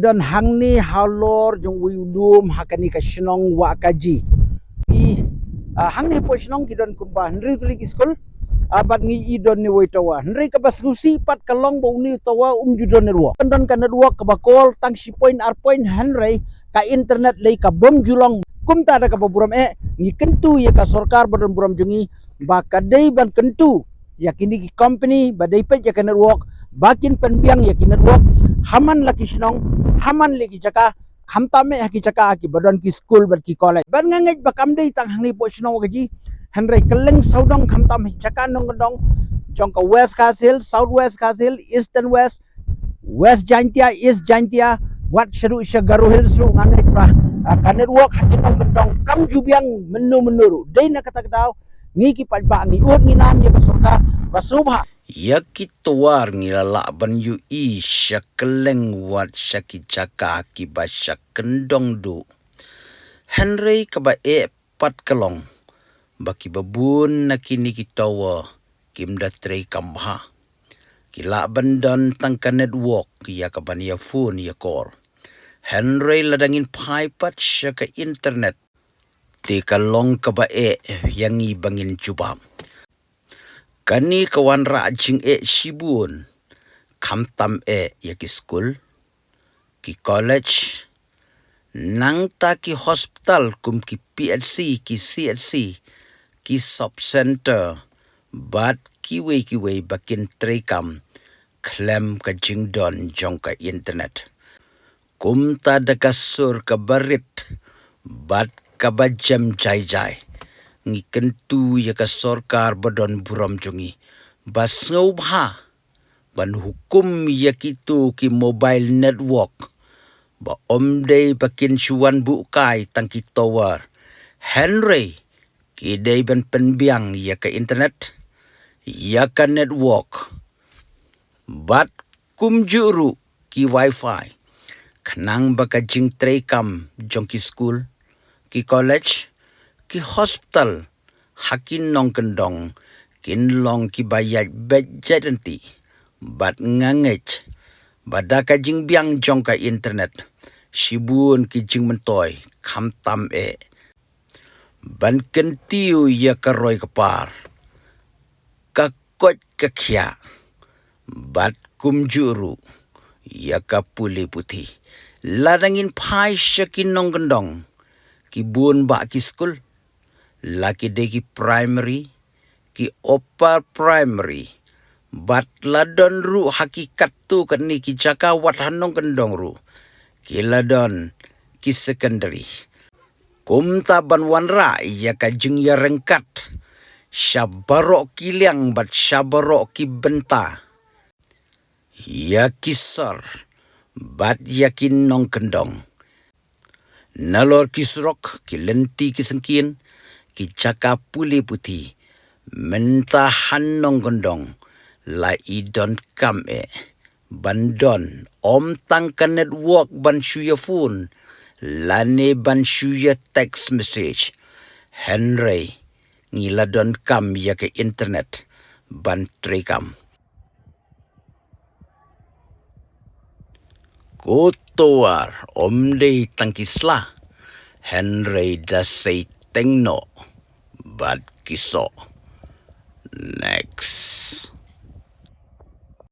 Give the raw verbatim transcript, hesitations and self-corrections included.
Don hangne halor jong uwei u lum ha kane ka shnong Wahkaji. I, ah, hangne hapoh shnong ki don kumba hynriew tylli ki skul, ah, bad ngi i don ne uwei u tower. Hynrei kaba sngewsih pat ka long ba une u tower um ju don network. Kan don ka network kaba call tang shi point ar point, hynrei ka internet lei ka bym ju long. Kumta da kaba burom eh, ngi kyntu ïa ka sorkar ba don burom jong ngi ba ka dei ban kyntu ïa kine ki company ba dei peit ïa ka network, ba kin pynbiang ïa ki network ha man la ki shnong, ha man la ki jaka, khamtam eh ha ki jaka kiba don ki skul bad ki college. Bad nga ngeit ba kam dei tang hangne hapoh shnong Wahkaji, hynrei kylleng sawdong, khamtam ha ki jaka nongkyndong jong ka West Khasi Hills, South West Khasi Hills, Eastern West, West Jaintia, East Jaintia, wat shaduh sha Garo Hills ruh nga ngeit ba, ah, ka network ha ki nongkyndong kam ju biang mynno mynno ruh. Dei na kata ka daw ngi ki paidbah ngi ud ngi nam ïa ka sorkar ba sngewbha. Ïa ki tower ngi la lah ban ïohi sha kylleng wat sha ki jaka kiba sha kyndong duh. Hynrei kaba eh pat ka long ba kiba bun na kine ki tower kim da treikam bha. Ki lah ban don tang ka network ïa ka ban ïa phone ïa call. Hynrei lada ngin phai pat sha ka internet, te ka long kaba eh ïa ngi ba ngin jubab. Kane ka wanrah jingeh shibun, khamtam eh ïa ki skul, ki college, nangta ki hospital kum ki P H C, ki C H C, ki sub center, bad kiwei kiwei ba kin treikam khlem ka jingdon jong ka internet. Kumta da ka sur kaba rit bad kaba jem jai jai, ngi kyntu ïa ka sorkar ba don burom jong ngi ba sngewbha ban hukum ïa kito ki mobile network ba ym dei ba kin shu wan buh kai tang ki tower, hynrei ki dei ban pynbiang ïa ka internet, ïa ka network, bad kumjuh ruh ki wifi, khnang ba ka jingtreikam jong ki skul, ki college, ki hospital ha ki nongkyndong kin long kiba ïaid beit jait ryntih. Bad nga ngeit ba da ka jingbiang jong ka internet, shibun ki jingmyntoi khamtam eh ban kyntiew ïa ka roi ka par, ka koit ka khiah, bad kumjuh ruh ïa ka pule puthi. Lada ngin phai sha ki nongkyndong, ki bun bah ki skul, la ki dei ki primary, ki upper primary, bad la don ruh ha ki katto katne ki jaka wat ha nongkyndong ruh ki la don ki secondary. Kumta ban wanrah ïa ka jingïaryngkat sha baroh ki liang bad sha baroh ki bynta, ïa ki sor bad ïa ki nongkyndong, nalor ki surok, ki lynti ki syngkien, ki jaka pule puthi, mynta ha nongkyndong la i donkam eh ban don ym tang ka network ban shu ïa phone lane ban shu ïa text message, hynrei ngi la donkam ïa ka internet ban treikam. Ko tower ym dei tang ki sla, hynrei da sei teng noh bad ki soh. Next.